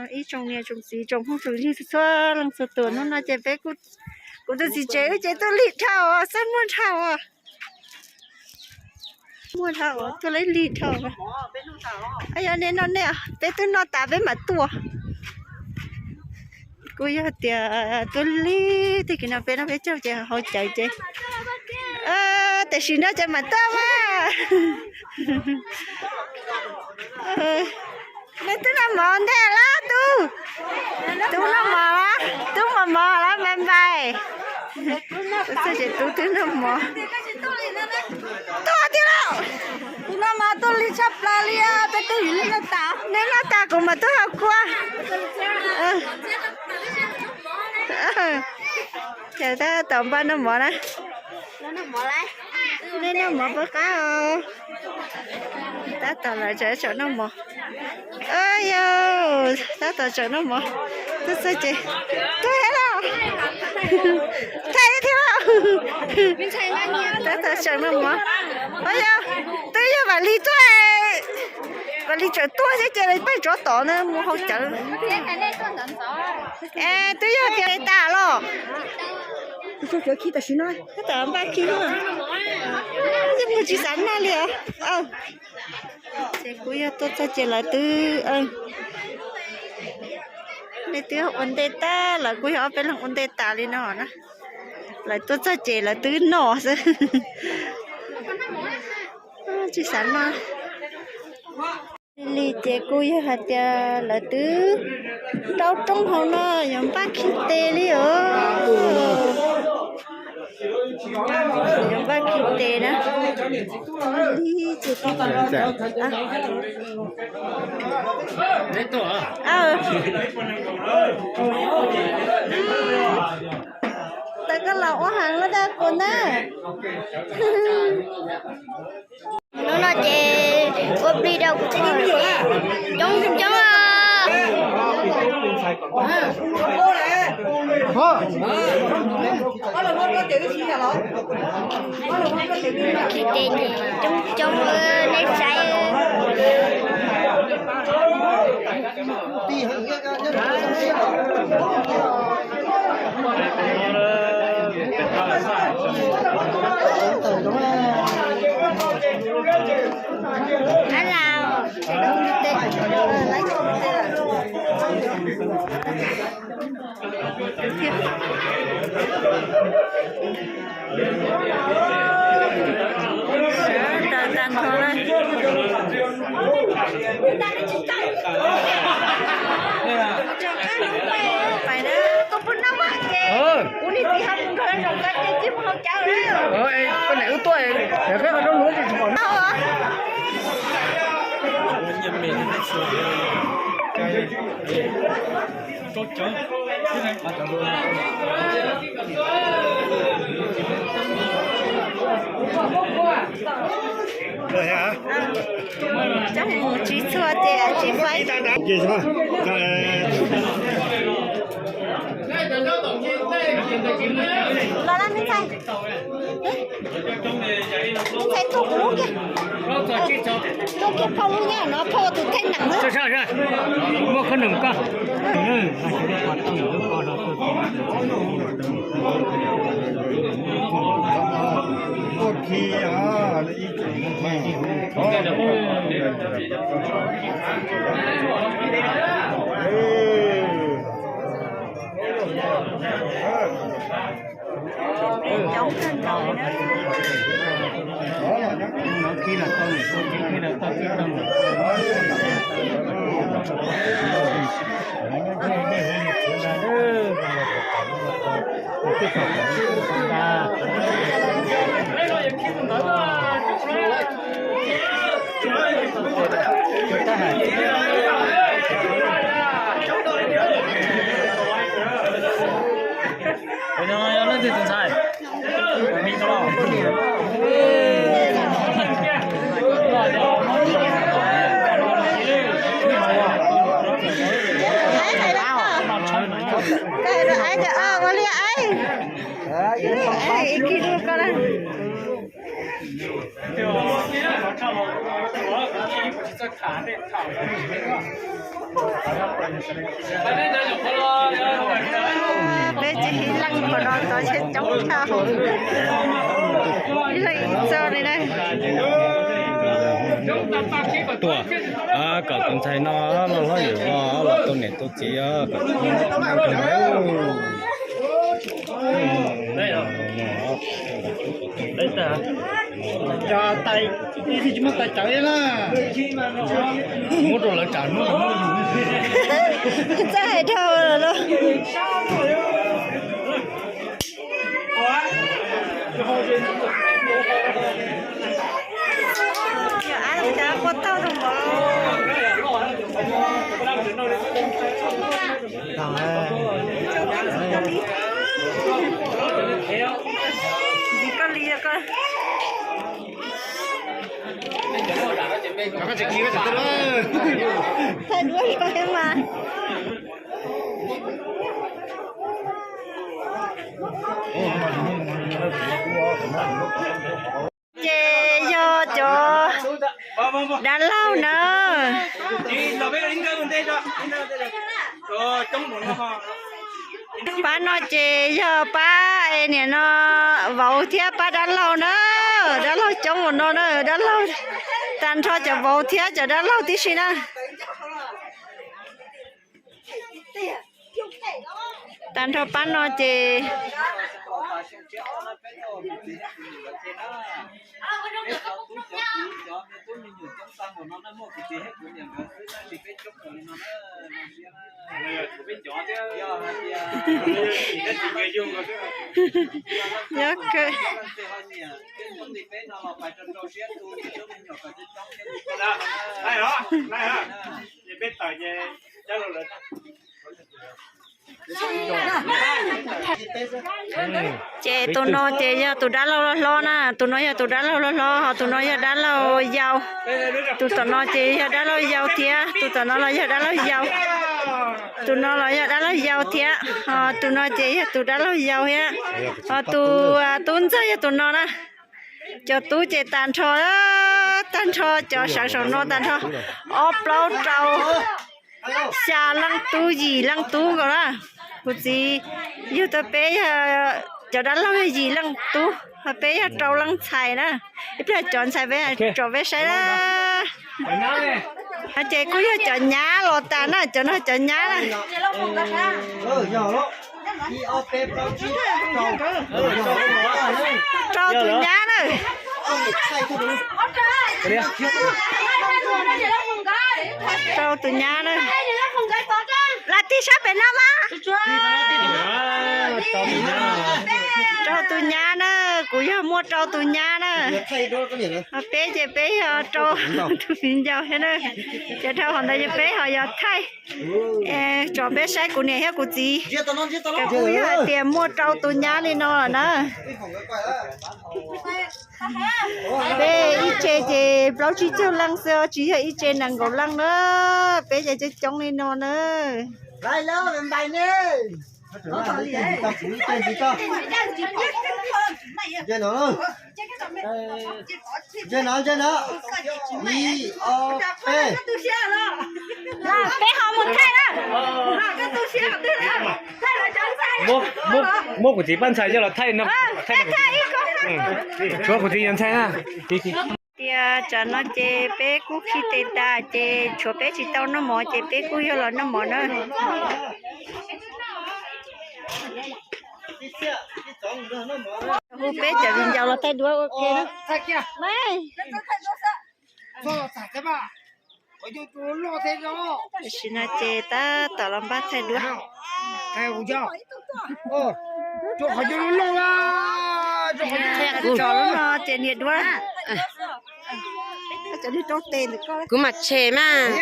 Ib tsoom niam tsoom txiv tsoom phooj tsoom ywg txhua leej txhua tus, hnub no ces peb kuv tus txiv tsev wb ces tuaj lig dhau, xab muag dhau. Muag dhau, tuaj lig dhau. Yog nej noj nej, peb twb noj tas peb mam tuaj. Kuj yog tias tuaj lig tag kis no peb noj peb caug ces haus cawv ces, tam sim no ces mam tuaj mas. Nej twb noj mov ntej lawm tub? Tub noj mov lawm, tub mos mos lawm mas npais. Tub txog ces tub twb noj mov. Tuaj tiag lauj. Kuv noj mov tuaj lig tshaj plaws li, peb twb yuav noj tas. Nej noj tas kuv mam tuaj hau kua. Ces tab tom npaj noj mov na. Nej noj mov pab qab os. Tab tom lawv tseem noj mov. Yog, tab tom tseem noj mov. Tub txog ces, tub thiab lauj. Thaij thiab lauj. Tab tom tseem noj mov. Yog, twb yog Vam Lis tuaj, Vam Lis tseem tuaj thiab ces peb tsov tom na mus hau cawv. Es twb yog tias tas los. Tab tom npaj khi, yeej mus tsis xav noj li os. Ces kuj yog tuaj txog ces lawv twb, nej twb ua ntej tag, lawv kuj yog ob peb leeg ua ntej tas li no na. Lawv tuaj txog ces lawv twb noj xwb. Tsis xav noj li ces kuj yog hais tias lawv twb rau roob hauv no yuav npaj khi tes li os. Yuav npaj khi tes na. Tawm koj los ua heev lawm dag kuv na. Hnub no ces ua plig rau kuv coob coob. Khi tes ces coob coob nej saib. Tag nrho na. Pais na, koj puas noj mas ces kuv niag txiv ho mus nrog zoo tag ces tsis mus hau cawv na. Koj niam wb tuaj, peb qhov rooj lub tsis pom noj. Coj mus tsis txhua ces tsis faib. Los lawm me ntxhais. Me ntxhais tuaj kuv lub kiag. Tuaj kiag phauj lub nyob no, phauj tus theej neem xwb. Muaj khob noom koj. Coob kawg nkaus li na. Ua li ai, ib kis lus ko na. Peb tsis leej qhov no tod thiaj coob tshaj. Ib leeg ib txoj li na. Tuaj, kom tus ntxhais no los hlob yawm vog los tau niam tau txiv os. Cov tais ib txhij tsis muaj tais tsawv na. Muab rau lawv tsam hnub no muab yus. Txawj hais dhau lawm los. Yog ab, cov quaj taug rau npaum. Ntxiv koj li, yog koj. Thaij duab rau thiab mas. Ces yog cov dab laug na. Pab no ces yog pab es niam no vauv thiab pab dab laug na. Dab laug coob ua no na, dab laug tag nrho cov vauv thiab cov dab laug tib si na. Tag nrho pab no ces yog kawg. Ces tus no ces yog tus dab laug loj hlob na, tus no yog tus dab laug loj hlob, ho tus no yog dab laug yau. Tus tom no ces yog dab laug yau thiab, tus tom no los yog dab laug yau. Tus no los yog dab laug yau thiab, ho tus no ces yog tus dab laug yau thiab, ho tus tub ntxawg yog tus no na. Cov tub ces tag nrho, tag nrho cov sawv saum no tag nrho ob plaub rau xya leej tub yim leej tub nkaus na. Kuv txiv yug tau peb yog cov dab laug yog yim leej tub, ho peb yog rau leej ntxhais na. Ib pliag cov ntxhais peb tsom peb saib na. Ces kuj yog cov nyab los tas na, cov no cov nyab na. Rau tus nyab na. Rau tus nyab na. Lam tig sab pem no mas. Rau tus nyab na, kuv yog muaj rau tus nyab na. Peb ces peb yog rau tus viv ncaus thiab na. Ces dhau qhov ntawd ces peb ho yog thaij. Tsom peb saib kuv niam thiab kuv txiv. Ces kuj yog hais tias muaj rau tus nyab li no lawm na. Peb ib tse ces plaub tsib caug leej xwb, tsis yog ib tse nees nkaum leej na. Peb ces coob coob li no na. Ntsia no, ntsia no. Ib, ob, peb. Peb ho mus thaij na. Muab kuv txiv pab ntxhais coj los thaij no. Tshuav kuv txiv yog ntxhais na. Tias tsam no ces peb kuj khib tes tas ces tshuav peb tsis tau noj mov ces peb kuj yog los noj mov na. Hu peb cov viv ncaus los thaij duab ua ke na. Tam sim no ces tab tom los npaj thaij duab. Kuv no ces nias duab. Kuv mam tshem mas.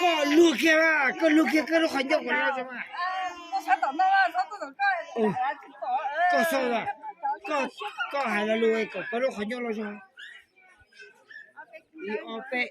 Koj lug kiag, koj lug kiag koj lub qhov ncauj kom loj. Koj xav, koj hais lo lus kom koj lub qhov ncauj loj zog. Ib, ob, peb.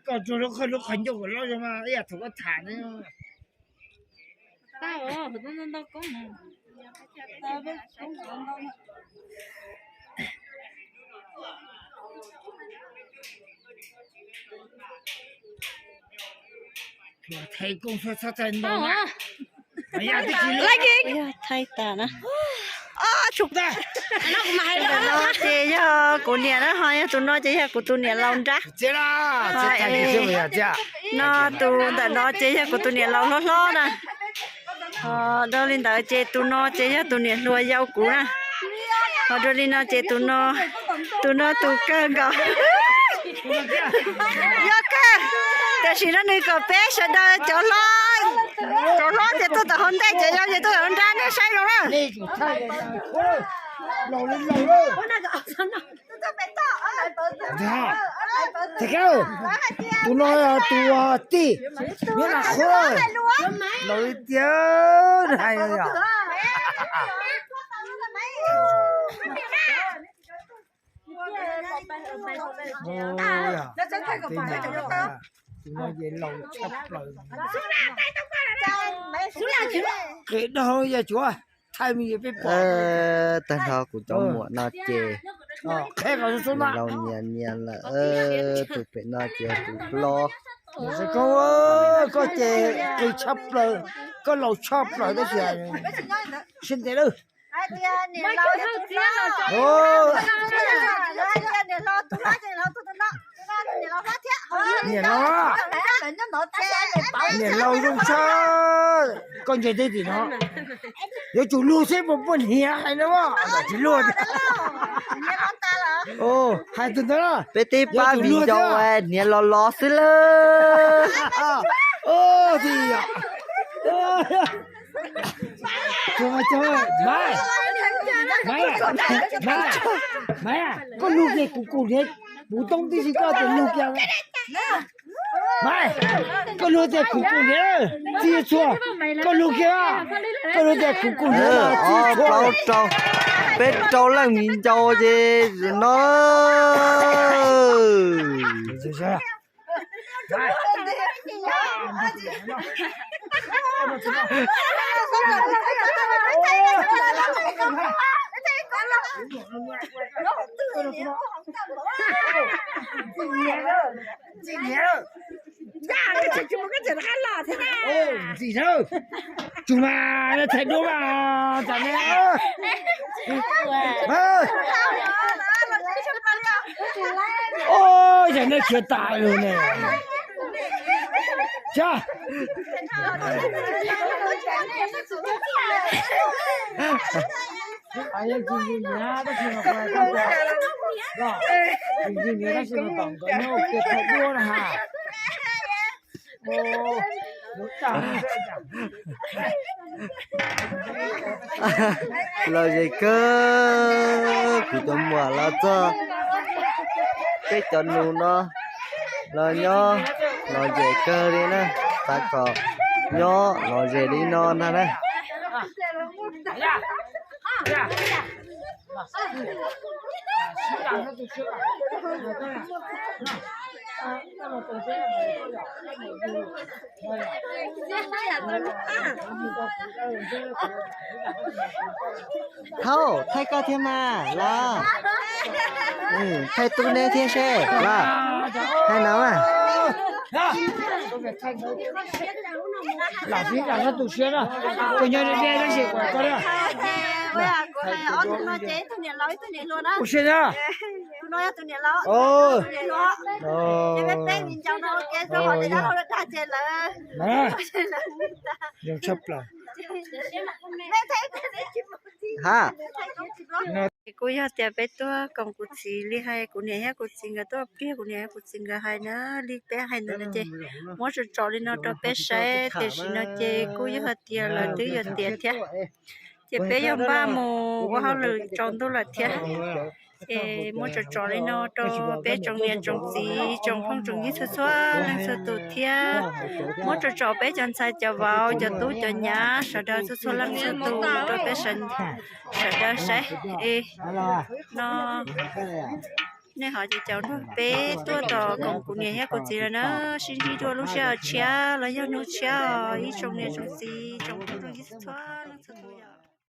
Koj tsuag lub qhov ncauj kom loj zog mas ib yam thaum koj tham ne. Thais kooj txhob txhawj ntau na. Thaij tas na. Ntawm no ces yog kuv niam na, ho yog tus no ces yog kuv tus niam laus nrab. No tus ntawm no ces yog kuv tus niam laus hlob hlob na. Ho dua li ntawd ces tus no ces yog tus niam hluas yau kuv na. Ho dua li no ces tus no, tus no tus kawg nkaus. Yog kawg, tiam sis no nws kom peb sawv daws cov hlob, cov hlob ces tuaj tom hauv ntej, cov yau ces tuaj tom hauv nrab, nej saib zoo na. Tus no yog tus tij, nyob nram qhuav, laus li tiag hais yog. Tus no ces laus tshaj plaws. Qis dag yog cuav thaij me nyuam peb pom. Tag nrho kuv cov muam no ces laus nyias nyias lawm, tus pem no ces tus hlob. Koj ces qis tshaj plaws, koj laus tshaj plaws tab sis siab ntev lawm. Niam laus, niam laus zoo tshaj, koj ntsia tej tim no. Yuav tsum luag xwb puas puaj hniav hais no, tsis luag. Hais tus ntawd, peb tib pab viv ncaus hniav los los xwb lawm. Maiv, Maiv, koj luag ces kuv kuj hniav puv toob tib si koj tias luag kiag. Maiv, koj luag tias kuv kuj hniav txij txhua, koj luag kiag, koj luag tias kuv kuj hniav txij txhua. Peb rau leej viv ncaus ces no. Ntxim na, tsum mas thaij duab mas tam ne. Yog nej khiav tas lawm ne. Lom zem kawg, kuv cov muam los txog, peb cov nus no los nyob lom zem kawg li na, xav kom nyob lom zem li no ntag na. Thaub, thaij koj thiab mas los. Thaij tub neb thiab seb los. Thaij no mas. Ua siab na. Zoo tshaj plaws. Ha. Kuj yog tias peb tuaj koom kuv txiv li hais, kuv niam thiab kuv txiv nkawd tuaj pliag kuv niam thiab kuv txiv nkawd hais na, li peb hais ntawd no ces muab tsom tsom li no rau peb saib, tiam sis no ces kuj yog hais tias lawv twb yuav tiav thiab, ces peb yog npaj mus ua hauj lwm tsaus ntuj lawm thiab. Ces muab tsom tsom li no rau peb tsoom niam tsoom txiv tsoom phooj tsoom ywg txhua txhua leej txhua tus thiab. Muab tsom tsom peb cov ntxhais cov vauv cov tub cov nyab sawv daws txhua txhua leej txhua tus rau peb sawv daws saib. Es no nej ho ces caum nrog peb tuaj tos koom kuv niam thiab kuv txiv lawm na, sib ntsib dua lub sij hawm tshiab los yog hnub tshiab os ib tsoom niam tsoom txiv tsoom phooj tsoom ywg txhua txhua leej txhua tus.